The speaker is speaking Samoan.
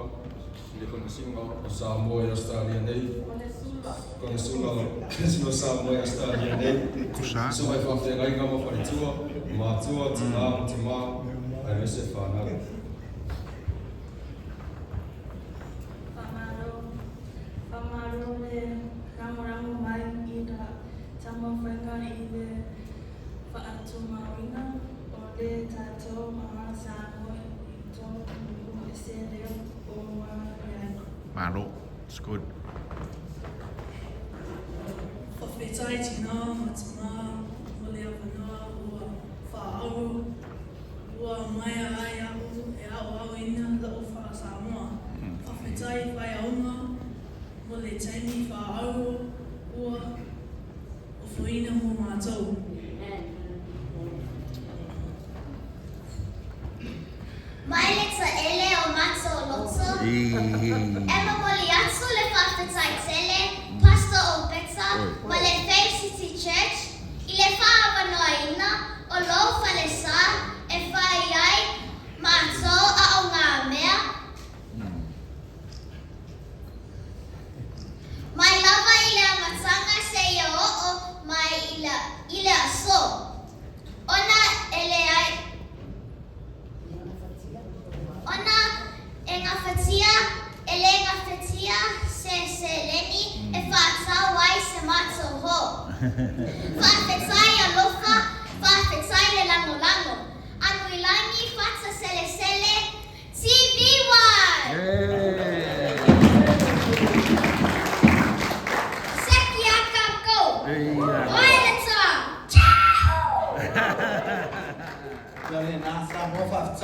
i le Konesina o Samoa i Ausetalia nei, Konesula o Samoa i Ausetalia nei, Susuga i faafeagaiga ma faletua, matua, tina ma tama, aemaise fanau. Faamalo, faamalo le lagolago mai i la taumafaiga i le faatumauina o le tatou aga Samoa i totonu e se leo o ma i ai. Malo. It's good. Faafetai tina ma tama mo le avanoa ua faaauau ua maea ai a'u e aoaoina la'u faa-Samoa. Faafetai faiaoga mo le taimi faaauau ua ofoina mo matou. Mai le taele o matou loto, e momoli atu le faafetai tele, Pastor Opeta ma le Faith City Church i le faaavanoaina o lou falesa e fai ai matou aogamea. Mai lava i le amataga seia oo mai i le aso. Ona e leai ona e gafatia e le gafatia se seleni e faatau ai se matou hall. Faafetai alofa, faafetai le lagolago. Anuilagi Fata Selesele, TV1! Seki aka go! Oi le toa! Ciao! Ia lena Samoa faafetai.